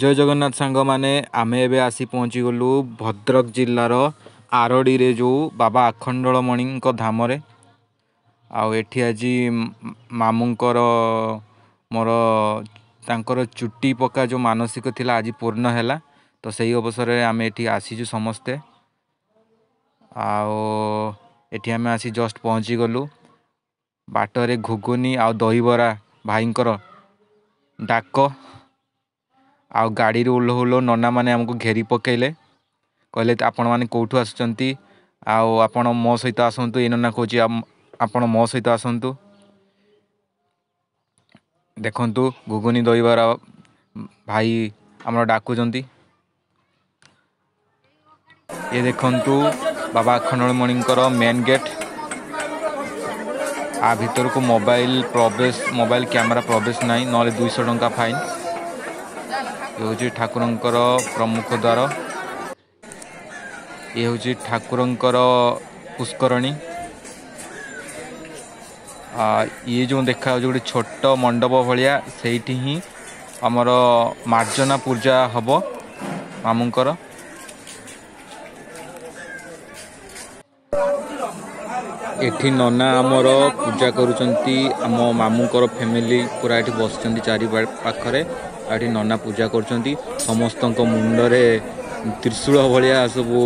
ଜୟ ଜଗନ୍ନାଥ ସାଙ୍ଗମାନେ, ଆମେ ଏବେ ଆସି ପହଞ୍ଚିଗଲୁ ଭଦ୍ରକ ଜିଲ୍ଲାର ଆରଡ଼ିରେ ଯେଉଁ ବାବା ଆଖଣ୍ଡଳମଣିଙ୍କ ଧାମରେ। ଆଉ ଏଠି ଆଜି ମାମୁଁଙ୍କର ମୋର ତାଙ୍କର ଚୁଟି ପକା ଯେଉଁ ମାନସିକ ଥିଲା ଆଜି ପୂର୍ଣ୍ଣ ହେଲା। ତ ସେଇ ଅବସରରେ ଆମେ ଏଠି ଆସିଛୁ ସମସ୍ତେ। ଆଉ ଏଠି ଆମେ ଆସି ଜଷ୍ଟ ପହଞ୍ଚିଗଲୁ। ବାଟରେ ଘୁଗୁନି ଆଉ ଦହିବରା ଭାଇଙ୍କର ଡାକ, ଆଉ ଗାଡ଼ିରୁ ଓହ୍ଲଉ ଓହ୍ଲଉ ନନାମାନେ ଆମକୁ ଘେରି ପକେଇଲେ, କହିଲେ ଆପଣମାନେ କେଉଁଠୁ ଆସୁଛନ୍ତି ଆଉ ଆପଣ ମୋ ସହିତ ଆସନ୍ତୁ। ଏ ନନା କହୁଛି ଆପଣ ମୋ ସହିତ ଆସନ୍ତୁ। ଦେଖନ୍ତୁ ଘୁଗୁନି ଦହିବରା ଭାଇ ଆମର ଡାକୁଛନ୍ତି। ଏ ଦେଖନ୍ତୁ ବାବା ଆଖଣ୍ଡଳମଣିଙ୍କର ମେନ୍ ଗେଟ୍। ଆ ଭିତରକୁ ମୋବାଇଲ ପ୍ରବେଶ, ମୋବାଇଲ କ୍ୟାମେରା ପ୍ରବେଶ ନାହିଁ, ନହେଲେ 200 ଟଙ୍କା ଫାଇନ୍। ଏ ହେଉଛି ଠାକୁରଙ୍କର ପ୍ରମୁଖ ଦ୍ୱାର। ଏ ହେଉଛି ଠାକୁରଙ୍କର ପୁଷ୍କରଣୀ। ଇଏ ଯେଉଁ ଦେଖାଯାଉଛି ଗୋଟେ ଛୋଟ ମଣ୍ଡପ ଭଳିଆ, ସେଇଠି ହିଁ ଆମର ମାର୍ଜନା ପୂଜା ହେବ ମାମୁଁଙ୍କର। ଏଠି ନନା ଆମର ପୂଜା କରୁଛନ୍ତି। ଆମ ମାମୁଁଙ୍କର ଫ୍ୟାମିଲି ପୁରା ଏଠି ବସିଛନ୍ତି ଚାରି ପାଖରେ। ଆଉ ଏଠି ନନା ପୂଜା କରୁଛନ୍ତି। ସମସ୍ତଙ୍କ ମୁଣ୍ଡରେ ତ୍ରିଶୂଳ ଭଳିଆ ସବୁ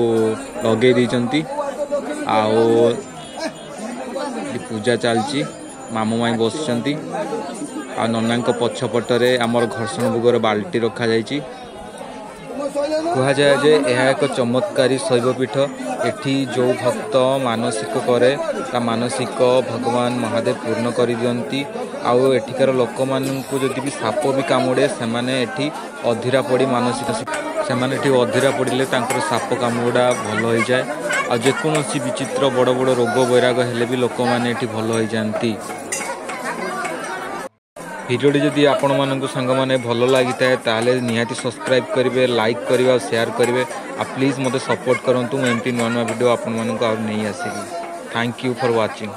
ଲଗେଇ ଦେଇଛନ୍ତି। ଆଉ ଏଠି ପୂଜା ଚାଲିଛି, ମାମୁଁ ମାଇଁ ବସିଛନ୍ତି। ଆଉ ନନାଙ୍କ ପଛପଟରେ ଆମର ଘର୍ଷଣ ଭୋଗର ବାଲ୍ଟି ରଖାଯାଇଛି। କୁହାଯାଏ ଯେ ଏହା ଏକ ଚମତ୍କାରୀ ଶୈବପୀଠ। ଏଠି ଯେଉଁ ଭକ୍ତ ମାନସିକ କରେ ତା ମାନସିକ ଭଗବାନ ମହାଦେବ ପୂର୍ଣ୍ଣ କରିଦିଅନ୍ତି। ଆଉ ଏଠିକାର ଲୋକମାନଙ୍କୁ ଯଦି ବି ସାପ ବି କାମୁଡ଼େ, ସେମାନେ ଏଠି ଅଧୀରା ପଡ଼ି ମାନସିକ, ସେମାନେ ଏଠି ଅଧୀରା ପଡ଼ିଲେ ତାଙ୍କର ସାପ କାମୁଡ଼ା ଭଲ ହୋଇଯାଏ। ଆଉ ଯେକୌଣସି ବିଚିତ୍ର ବଡ଼ ବଡ଼ ରୋଗ ବୈରାଗ ହେଲେ ବି ଲୋକମାନେ ଏଠି ଭଲ ହୋଇଯାଆନ୍ତି। ଭିଡ଼ିଓଟି ଯଦି ଆପଣମାନଙ୍କୁ ସାଙ୍ଗମାନେ ଭଲ ଲାଗିଥାଏ, ତାହେଲେ ନିହାତି ସବସ୍କ୍ରାଇବ୍ କରିବେ, ଲାଇକ୍ କରିବେ ଆଉ ସେୟାର କରିବେ। ଆଉ ପ୍ଲିଜ୍ ମୋତେ ସପୋର୍ଟ କରନ୍ତୁ, ମୁଁ ଏମିତି ନୂଆ ନୂଆ ଭିଡ଼ିଓ ଆପଣମାନଙ୍କୁ ଆଉ ନେଇ ଆସିବି। Thank you for watching.